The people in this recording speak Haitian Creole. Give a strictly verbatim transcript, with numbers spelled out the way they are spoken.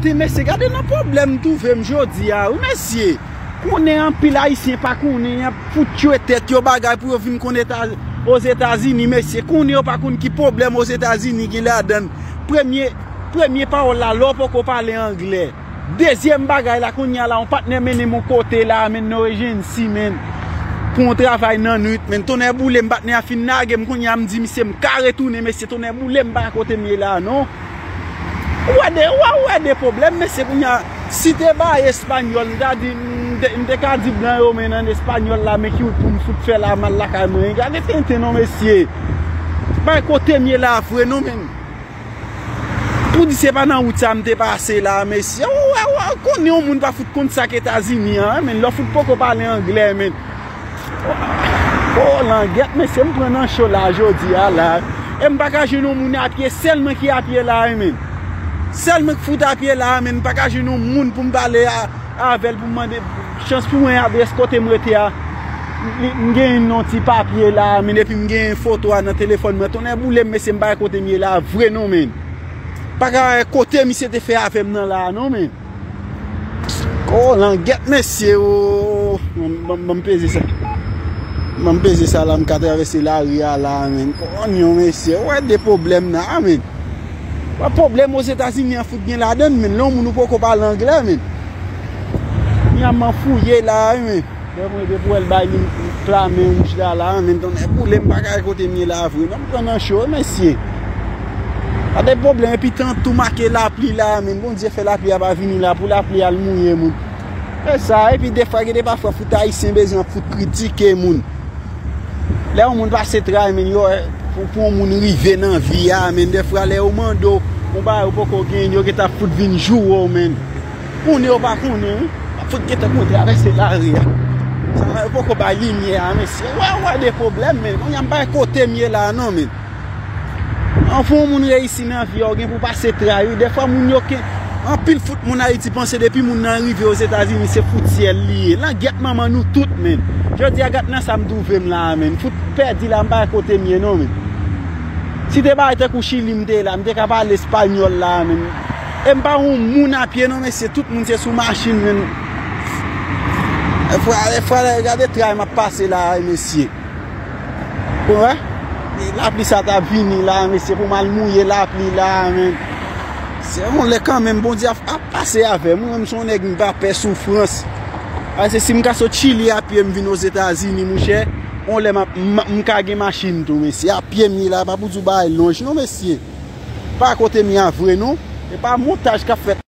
Ti mesye, gade nan pwoblèm m twouve m jodi a, wi, mesye. Konnen anpil Ayisyen pa konnen, y ap fout tchwe tèt yo bagay pou yo vin konn Eta-, Ozetazini, mesye. Konnen yo pa konn ki pwoblèm Ozetazini gen ladan l. Premye, premye pawòl la, lè w poko pale anglè. Dezyèm bagay la, kounye a la, yon patnè mennen m yon kote la, menn Norejensi, menn. Pou yon travay nan nwit, menn. Tonnè boule m, patnè a fin lage m, kounye a m di misye m ka retounen, mesye, tonnè boule m pa kote m ye la, non. Ou wè de, ou wè, ou wè de pwoblèm, mesye, kounye a, si te bay espanyòl, m ta di, m te, m te ka di blan yo, men an espanyòl la, men ki wout pou m fout fè la, m al lakay mwen. Gade tenten non, mesye. Bay kote m ye la vre non, men. Pou di se pa nan wout sa m te pase la, mesye. Ou wè, ou wè, konnen yon moun pa fout konn sa k Etazini an, men lè w fout poko pale anglè, men. Oh, langyèt, mesye, m pran nan cho la jodi a la. E m pa ka jwenn yon moun apye, sèl mwen ki apye la, wi, men. Sèl mwen k fout apye la, men. M pa ka jwenn yon moun pou m pale a, avè l, pou m mande chans pou mwen adrès kote m rete a. M, m genyen yon ti papye la, men, epi m genyen foto a nan telefòn mwen. Tonnè boule m, mesye, m pa wè kote m ye la, vre non, men. Pa ka wè kote misye te fè avè m nan la, non, men. Oh, langyèt, mesye, oh. Ban m, ban m peze sa. Ban m peze sa la, m ka travèse lari a la, men. Konyon, mesye, ou wè de pwoblèm nan, men. Wè pwoblèm Ozetazini an fout gen ladan l, men. Lè yon moun ou poko pale anglè, men. Nyan m an fouye la, men. Lè mwen de pou wè l bay li pla men wouj la, la, men. Tonnè boule m pa ka kote m ye la, vre. Non, m pran nan cho, mesye. Pa de pwoblèm, epi tan tou make lapli la, men. Bondye fè lapli a pa vini la, pou lapli al mouye moun. E sa, epi defwa, gen de pafwa, fout Ayisyen bezwen fout kritike moun. Lè yon moun pase tray, men, yo, pou, pou yon moun rive nan vi a, men, defwa, lè yo mande w, yon bagay ou poko genyen, yo gentan fout vin joure w, men. Konnen yo pa konnen, wi. Fout gentan konn travèse lari a. Sa yo poko bay limyè a, mesye. Wè, wè de pwoblèm, men. Kounye a m pa wè kote m ye la, non, men. Anfen, yon moun reyisi nan vi a, ou gen pou pase tray, wi. Defwa, moun yo ke, anpil fout moun Ayiti panse depi moun nan rive Ozetazini, se fout syèl li ye. Langyèt manman nou tout, men. Jodi a, gad nan sa m twouve m la, men. Fout pèdi la, m pa wè kote m ye, non, men. Si te bagay tankou Chili m te ye la, m te ka pale espanyòl la, men. E m pa wè yon moun apye, non, mesye. Tout moun se sou machin, men. Frè, frè, gade tray m ap pase la, mesye. Ou wè? E lapli sa t ap vini la, mesye, pou m al mouye lapli la, men. Se yon lè kanmenm, Bondye ap, ap pase avè m. Mwen menm, se yon nèg m pa pè soufrans. Paske si m ka sot Chili apye m vin Ozetazini, monchè, yon lè m ap, m, m ka gen machin tou, mesye. Apye m ye la, pa pou di w bagay lonj, non, mesye. Pa kote m ye a vre, non. E pa montaj k ap fèt.